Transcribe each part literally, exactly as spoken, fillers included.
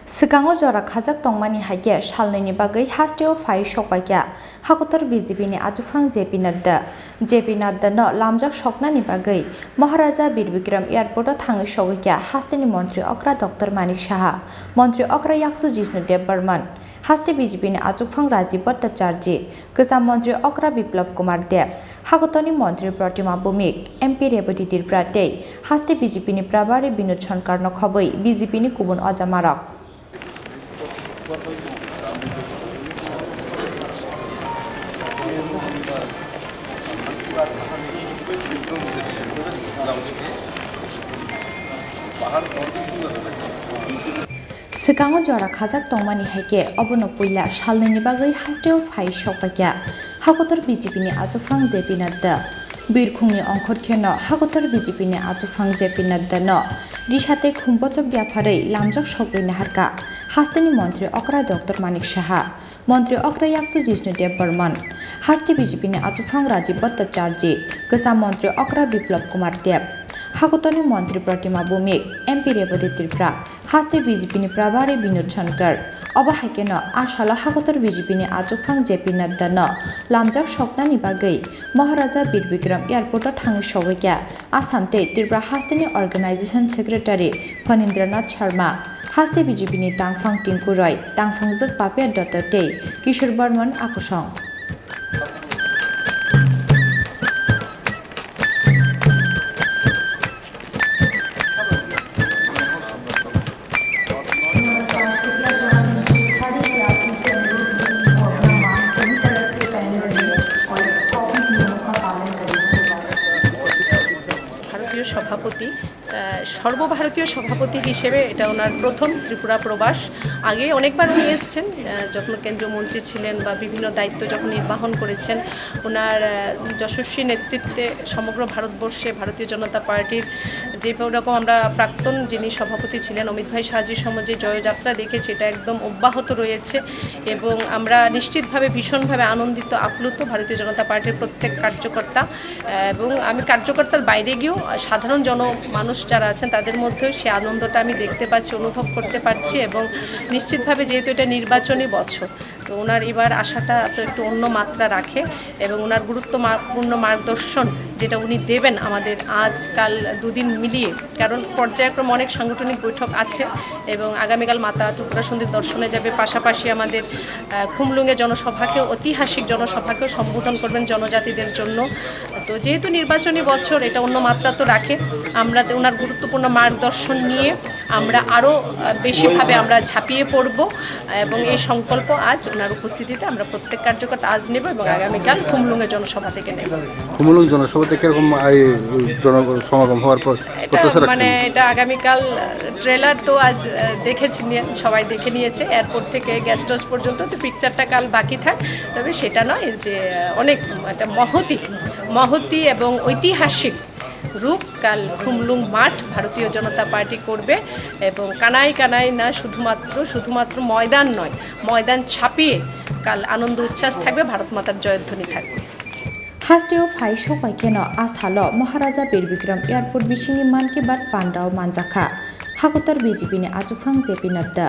Swkango jora khajak tongmani hai khe salnwini bagwi hasteo phai sokpaikha hakotor B J P ni achukphang J P Nadda. J P Nadda no lamjak soknani bagwi Maharaja Bir Bikram Airport o thangwi sogwikha hasteni montri okra Doctor Manik Saha, montri okra yakchu Jishnu Debbarman, haste B J P ni achukphang Rajiv Bhattacharjee, kwcham montri okra Biplab Kumar Deb, hakotorni montri Protima Bhowmik, M P Rebati Tripura tei haste B J P ni Prabhari Binod Shankar no khobwi B J P ni kubun ojamarok. Swkango jora khajak tongmani hai khe obono puila salnwini bagwi hasteo phai sokpaikha hakotor B J P ni achukphang J P Nadda. Birkhungni ongkhor kheno hakotor B J P ni achukphang J P Nadda no risa tei khum bochok yapharwi lamjak sogwi naharkha hasteni montri okra Doctor Manik Saha, montri okra yakchu Jishnu Debbarman, haste B J P ni achukphang Rajiv Bhattacharjee, kwcham montri okra Biplab Kumar Deb, hakotorni montri Protima Bhowmik, M P Rebati Tripura, haste B J P ni Prabhari Binod Shankar. Obo hai kheno a salo hakotor B J P ni achukphang J P Nadda no lamjak soknani bagwi Maharaja Bir Bikram Airport o thangwi sogwikha Assam tei Tripura hasteni Organization Secretary Phanindranath Sharma, haste B J P ni tangphang Tinku Roy, tangphangjwk Papiya Dutta tei Kishore Barman a kosong. ভারতীয় সভাপতি, আহ, সর্বভারতীয় সভাপতি হিসেবে এটা ওনার প্রথম ত্রিপুরা প্রবাস। আগে অনেকবার উনি এসছেন, আহ, যখন কেন্দ্রীয় মন্ত্রী ছিলেন বা বিভিন্ন দায়িত্ব যখন নির্বাহন করেছেন, ওনার, আহ, যশস্বী নেতৃত্বে সমগ্র ভারতবর্ষে ভারতীয় জনতা পার্টির যে রকম আমরা প্রাক্তন যিনি সভাপতি ছিলেন অমিত ভাই শাহজির সময় যে জয়যাত্রা দেখেছি, এটা একদম অব্যাহত রয়েছে এবং আমরা নিশ্চিতভাবে ভীষণভাবে আনন্দিত, আপ্লুত ভারতীয় জনতা পার্টির প্রত্যেক কার্যকর্তা। এবং আমি কার্যকর্তার বাইরে গিয়েও সাধারণ জনমানুষ যারা আছেন তাদের মধ্যেও সে আনন্দটা আমি দেখতে পাচ্ছি, অনুভব করতে পারছি এবং নিশ্চিতভাবে যেহেতু এটা নির্বাচনী বছর, তো ওনার এবার আসাটা তো একটু অন্য মাত্রা রাখে এবং ওনার গুরুত্বপূর্ণ মার্গদর্শন যেটা উনি দেবেন আমাদের আজকাল দুদিন মিলিয়ে, কারণ পর্যায়ক্রমে অনেক সাংগঠনিক বৈঠক আছে এবং আগামীকাল মাতা ত্রিপুরা সুন্দরী দর্শনে যাবে, পাশাপাশি আমাদের, আহ, খুমলুঙে জনসভাকেও, ঐতিহাসিক জনসভাকেও সম্বোধন করবেন জনজাতিদের জন্য। তো যেহেতু নির্বাচনী বছর, এটা অন্য মাত্রা তো রাখে। আমরা তো ওনার গুরুত্বপূর্ণ মার্গদর্শন নিয়ে আমরা আরও, আহ, বেশিভাবে আমরা ঝাঁপিয়ে পড়ব এবং এই সংকল্প আজ ওনার উপস্থিতিতে আমরা প্রত্যেক কার্যকর্তা আজ নেব এবং আগামীকাল খুমলুঙে জনসভা থেকে নেব। খুমলুং জনসভাতে কিরকম এই জন-, সমাগম হওয়ার পর এটা প্রত্যাশা রাখছেন? মানে এটা আগামীকাল, আহ, ট্রেলার তো আজ, আহ, দেখেছি নিয়ে, সবাই দেখে নিয়েছে, এয়ারপোর্ট থেকে গেস্ট হাউস পর্যন্ত, তো পিকচারটা কাল বাকি থাক। তবে সেটা নয় যে, আহ, অনেক একটা মহতি, মহতি এবং ঐতিহাসিক রূপ কাল খুমলুং মাঠ ভারতীয় জনতা পার্টি করবে এবং কানায় কানায় না শুধুমাত্র, শুধুমাত্র ময়দান নয়, ময়দান ছাপিয়ে কাল আনন্দ উচ্ছ্বাস থাকবে, ভারত মাতার জয়ধ্বনি থাকবে। Hasteo phai sokpai kheno a salo Maharaja Bir Bikram Airport bisingni Mann Ki Baat pandao manjakha hakotor B J P ni achukphang J P Nadda.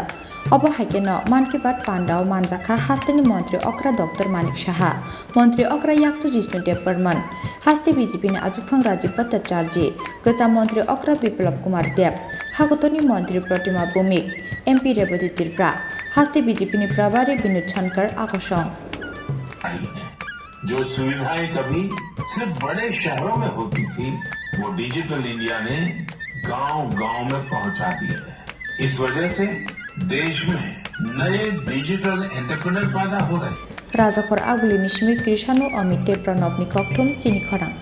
Obo hai kheno Mann Ki Baat pandao manjakha hasteni montri okra Doctor Manik Saha, montri okra yakchu Jishnu Debbarman, haste B J P ni achukphang Rajiv Bhattacharjee, kwcham montri okra Biplab Kumar Deb, hakotorni montri Protima Bhowmik, M P Rebati Tripura, haste B J P ni Prabhari Binod Shankar a kosong. जो सुविधाएं कभी सिर्फ बड़े शहरों में होती थी, वो डिजिटल इंडिया ने गांव-गांव में पहुंचा दी है। इस वजह से देश में नए डिजिटल एंटरप्रेन्योर पैदा हो रहे हैं। Rajakhor Aguli ni simi Krishanu Amit tei Pranab ni kokthum chini khorang.